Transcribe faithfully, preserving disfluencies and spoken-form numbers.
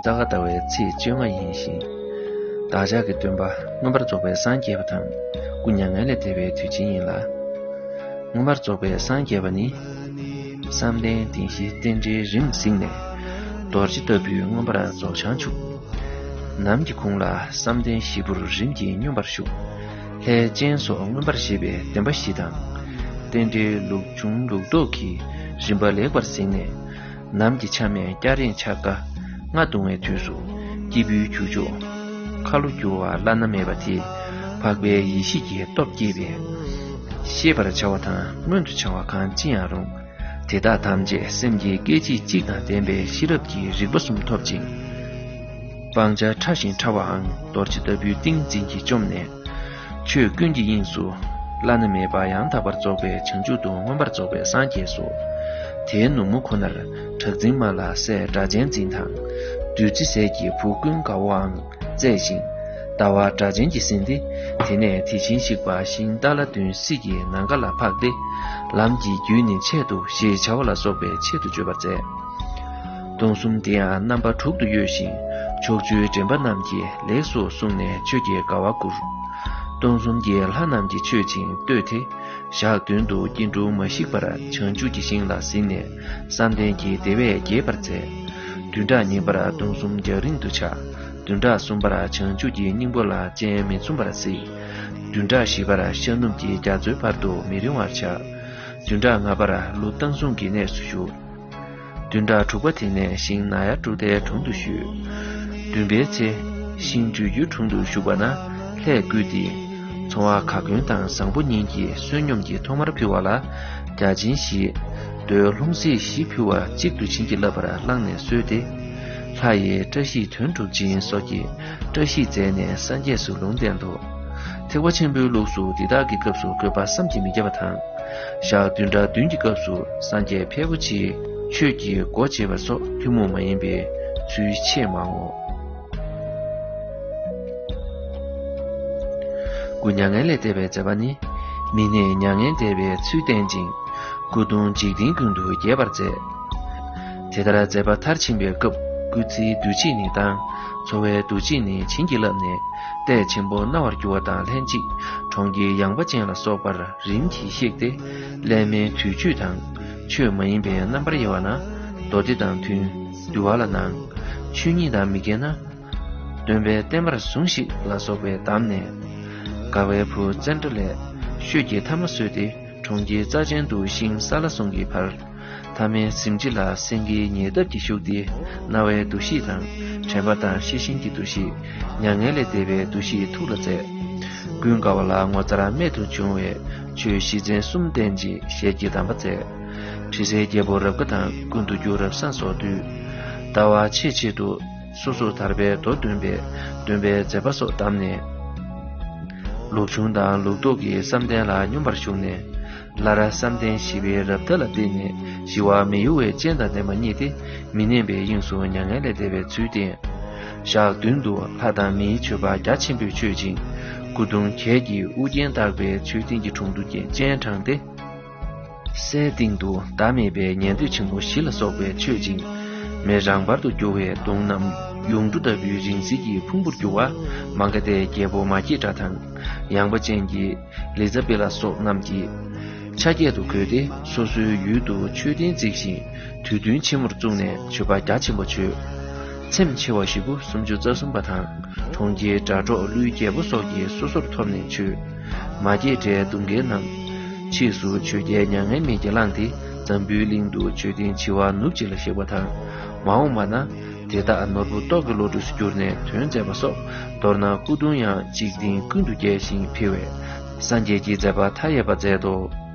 ས་ག་ཟླ་བའི་ཚེས་བཅོ་ལྔ་ཡིན་ཞིང་། བདག་ཅག་གི་སྟོན་པ་མངོན་པར་རྫོགས་པའི་སངས་རྒྱས་པ་དང་སྐུ་མྱ་ངན་ལས་འདས་པའི་དུས་ཆེན་ཡིན་ལ། མངོན་པར་རྫོགས་པའི་སངས་རྒྱས་པ་ནི། བསམ་གཏན་བདེན་བཞི་རྟེན་འབྲེལ་རིམ་གཟིགས་ནས། རྡོ་རྗེ་ལྟ་བུའི་མངོན་པར་རྫོགས་བྱང་ཆུབ། ནམ་གྱི་གུང་ལ་བསམ་གཏན་བཞི་པོར་རིམ་གྱིས་སྙོམས་པར་ཞུགས། ལྷའི་སྤྱན་སོགས་མངོན་པར་བཞད་པའི་བདེན་པ་བཞི་དང་། རྟེན་འབྲེལ་ལུགས་འབྱུང་ལུགས་ལྡོག་གི་རིམ་པ་ལེགས་པར་གཟིགས་ནས། ནམ་གྱི་ཆ་མེད་སྐྱ་རེངས་འཆར་ཀ་ལྔ་གཏོང་བའི་དུས་སུ། སྐྱེས་བུའི་རྒྱུ་ཕྱོགས་ཁ་ལོ་བསྒྱུར་བ་བླ་ན་མེད་པ་དེ། འཕགས་པའི་ཡེ་ཤེས་ཀྱི་སྟོབས་བསྐྱེད་པས། ཤེས་པར་བྱ་བ་དང་མངོན་དུ་བྱ་བ་གང་ཅི་ཡང་རུང་། དེ་དག་ཐམས་ཅད་སེམས་ཀྱི་སྐད་ཅིག་གཅིག་དང་ལྡན་པའི་ཤེས་རབ་ཀྱི་རིག་པ་གསུམ་ཐོབ་ཅིང་། སྤང་བྱ་ཕྲ་ཞིང་ཕྲ་བའང་རྡོ་རྗེ་ལྟ་བུའི་ཏིང་འཛིན་གྱིས་བཅོམ་ནས། ཆོས་ཀུན་གྱི་དབྱིངས་སུ་བླ་ན་མེད་པ་ཡང་དག་པར་རྫོགས་པའི་བྱང་ཆུབ་ཏུ་མངོན་པར་རྫོགས་པའི་སངས་རྒྱས་སོ། དེའི་ནུབ་མོ་ཁོ་ནར་གྲགས་འཛིན་མ་ལ་སྲས་སྒྲ་གཅན་འཛིན་དང་། བདུད་རྩི་ཟས་ཀྱི་བུ་ཀུན་དགའ་བོའང་བཙས་ཤིང་། ཟླ་བ་སྒྲ་གཅན་གྱིས་ཟིན་ཏེ། དེ་ནས་དེ་བཞིན་གཤེགས་པ་ཤིང་ཏཱ་ལ་བདུན་སྲིད་ཀྱི་ནམ་མཁའ་ལ་འཕགས་ཏེ། ལམ་གྱི་རྒྱུད་ནི་ཆེད་དུ་ཞེས་བྱ་བ་ལ་སོགས་པའི་ཆེད་དུ་བརྗོད་པར་མཛད། སྟོང་གསུམ་དེ་ཡང་རྣམ་པ་དྲུག་ཏུ་གཡོས་ཤིང་། ཕྱོགས་བཅུའི་འདྲེན་པ་རྣམས་ཀྱིས་ལེགས་སོ་གསུངས་ནས་ཆོས་ཀྱི་དགའ་བ་བསྐུར། སྟོང་གསུམ་གྱི་ལྷ་རྣམས་ཀྱིས་མཆོད་ཅིང་བསྟོད་དེ། ཞག་བདུན་དུ་སྐྱེ་འགྲོ་མ་ཞིག་པར་བྱང་ཆུབ་ཀྱི་ཞིང་ལ་གཟིགས་ནས་བསམ་གཏན་གྱི་བདེ་བས་རྒྱས་པར་མཛད། བདུན་ཕྲག་ཉིན་པར་སྟོང་གསུམ་རྒྱང་རིང་དུ་ཆགས། བདུན་ཕྲག་གསུམ་པར་བྱང་ཆུབ་ཀྱི་སྙིང་པོ་ལ་སྤྱན་མི་མཚུངས་པར་གཟིགས། བདུན་ཕྲག་བཞི་པར་ཤར་ནུབ་ཀྱི་རྒྱ་མཚོའི་བར་དུ་མི་རིང་བར་ཆགས། བདུན་ཕྲག་ལྔ་པར་ཀླུ་བཏང་བཟུང་གི་གནས་སུ་བཞུགས། བདུན་ཕྲག་དྲུག་པ་དེ་ནས་ཤིང་ནཱ་ཡ་ཀྲུ་ཏའི་དྲུང་དུ་བཞུད། བདུན་པའི་ཚེ། ཤིང་འབྲུ་གྱུར་དྲུང་དུ་བཞུགས་པ་ན་ལྷས་བསྐུལ་ཏེ། ཚོང་བ་ག་གོན་དང་བཟང་པོ་གཉིས་ཀྱིས་བསོད་སྙོམས་ཀྱི་ཐོག་མར་ཕུལ་བ་ལ། བརྒྱ་བྱིན་བཞིས། རྡོའི་ལྷུང་བཟེད་བཞི་ཕུལ་བ་གཅིག་ཏུ་བྱིན་གྱིས་བརླབས་པར་བླངས་ནས་གསོལ་ཏེ། ལྷ་ཡི་བཀྲ་ཤིས་དོན་གྲུབ་ཅིང་སོགས་ཀྱི་བཀྲ་ཤིས་མཛད་ནས་སངས་རྒྱས་སུ་ལུང་བསྟན་ཏོ། ཐེག་པ་ཆེན་པོའི་ལུགས་སུ་འདི་དག་གི་སྐབས་སུ་དགོས་པ་བསམ་གྱིས་མི་ཁྱབ་པ་དང་། ཞག་བདུན་ཕྲག་བདུན་གྱི་སྐབས་སུ་སངས་རྒྱས་ཕལ་པོ་ཆེའི་ཆོས་ཀྱི་སྒོ་འབྱེད་པ་སོགས་ཐུན་མོང་མ་ཡིན་པའི་ཚུལ་ཆེས་མང་ངོ་། སྐུ་མྱ་ངན་ལས་འདས་པའི་མཛད་པ་ནི། མི་གནས་མྱ་ངན་འདས་པའི་ཚུལ་བསྟན་ཅིང་། སྐུ་གདུང་འཇིག་རྟེན་ཀུན་ཏུ་རྒྱས་པར་མཛད། དེ་ལྟར་མཛད་པ་མཐར་ཕྱིན་པའི་སྐབས་སྐུ་ཚེའི་འདུ་བྱེད་ནི་བཏང་། འཚོ་བའི་འདུ་བྱེད་ནི་བྱིན་གྱིས་བརླབས་ནས། ལྟས་ཆེན་པོ་སྣང་བར་འགྱུར་བ་དང་ལྷན་ཅིག་གྲོང་ཁྱེར་ཡངས་པ་ཅན་ལ་སོགས་པར་རིམ་གྱིས་གཤེགས་ཏེ། སླད་མའི་དུས་མཆོད་དང་ཆོས་མ་ཡིན་པའི་རྣམ་པར་དབྱེ་བ་ན། མདོ་སྡེ་དང་མཐུན། འདུལ་བ་ལ་སྣང་། ཆོས་ཉིད་དང་མི་འགལ་ན། སྟོན་པའི་བསྟན་པར་ཟུངས་ཤིག་ལ་སོགས་པའི་གདམས་ནས། དགའ་བའི་བུ་ཙནྡྲ་ལས་ཤོད་ཀྱི་ཐ་མ་བཟོས་ཏེ། གྲོང་ཁྱེར་རྩ་ཅན་དུ་ཤིང་སཱ་ལ་སོང་གི་བར། ཐ་མའི་གཟིམ་ཁྲི་ལ་སེང་གེའི་ཉེ་འདབས་ཀྱི་བཞུགས་ཏེ། རྣ་བའི་འདུ་ཤེས་དང་། དྲན་པ་དང་ཤེས་བཞིན་གྱི་འདུ་ཤེས། མྱ་ངན་ལས་འདས་པའི་འདུ་ཤེས་ཐུགས་ལ་མཛད། ཀུན་དགའ་བོ་ལ་ངོ་མཚར་རྨད་དུ་བྱུང་བའི་ཆོས་བཞི་ཚན་གསུམ་བསྟན་ཅིང་ཞལ་གྱི་གདམས་པ་མཛད། དྲི་ཟའི་རྒྱལ་པོ་རབ་དགའ་དང་། ཀུན་ཏུ་རྒྱུ་རབ་བཟང་སོགས་འདུས། ཟླ་བ་ཕྱེད་ཕྱེད་དུ། སོ་སོར་ཐར་པའི་མདོ་འདོན་པའི་འདོན་པའི་མཛད་པ་སོགས་གདམས་ནས། ལུགས་འབྱུང་དང་ལུགས་ལྡོག་གི་བསམ་གཏན་ལ་སྙོམས་པར་ཞུགས་ནས། སླར་བསམ་གཏན་ཞི་བའི་རབ་མཐའ་ལ་བརྟེན་ནས་ཞི་བ་མི་གཡོ་བའི་སྤྱན་དང་ལྡན་པ་བརྙེས་ཏེ། མི་གནས་པའི་དབྱིངས་སུ་མྱ་ངན་ལས་འདས་པའི་ཚུལ་བསྟན། ཞག་བདུན་དུ་ལྷ་དང་མིའི་མཆོད་པ་རྒྱ་ཆེན་པོས་མཆོད་ཅིང་། སྐུ་གདུང་གྱད་ཀྱིས་དབུ་རྒྱན་བཏགས་པའི་མཆོད་རྟེན་གྱི་དྲུང་དུ་སྤྱན་དྲངས་ཏེ། སའི་སྟེང་དུ་བདག་མེད་པའི་ཉན་ཐོས་ཆེན་པོ་བཞི་ལ་སོགས་པས་མཆོད་ཅིང་། མེ་རང་འབར་དུ་རྒྱུ་བའི་གདུང་རྣམས་ཡུངས་འབྲུ་ལྟ་བུའི་རིང་བསྲེལ་གྱི་ཕུང་པོར་གྱུར་པ། མ་ག་དྷའི་རྒྱལ་པོ་མ་སྐྱེས་དགྲ་དང་། ཡངས་པ་ཅན་གྱི་ལི་ཛ་བེ་ལ་སོགས་རྣམས་ཀྱིས་ཆ་བརྒྱད་དུ་བགོས་ཏེ། སོ་སོའི་ཡུལ་དུ་མཆོད་རྟེན་བརྩིགས་ཤིང་། དུས་སྟོན་ཆེན་མོར་བཙུགས་ནས་མཆོད་པ་རྒྱ་ཆེན་པོ་མཆོད། ཚེམས་ཆེ་བ་བཞི་པོ་སུམ་ཅུ་རྩ་གསུམ་པ་དང་། གྲོང་ཁྱེར་སྒྲ་སྒྲོགས་ཀླུའི་རྒྱལ་པོ་སོགས་ཀྱིས་སོ་སོར་ཐོབ་ནས་མཆོད། མ་སྐྱེས་དགྲའི་གདུང་རྒྱལ་རྣམས། ཕྱིས་སུ་ཆོས་རྒྱལ་མྱ་ངན་མེད་ཀྱིས་བླངས་ཏེ། འཛམ་བུའི་གླིང་དུ་མཆོད་རྟེན་བྱེ་བ་ནུབ་ཅིག་ལ་གཤེགས་པ་དང་། མ་འོངས་པ་ན། དེ་དག་ནོར་བུ་ཏོག་གི་བློ་གྲོས་སུ་གྱུར་ནས་དོན་མཛད་པ་སོགས། མདོར་ན་སྐུ་གདུང་ཡང་འཇིག་རྟེན་ཀུན་ཏུ་རྒྱས་ཤིང་འཕེལ་བས། སངས་རྒྱས་ཀྱི་མཛད་པ་མཐའ་ཡས་པ་མཛད་དོ།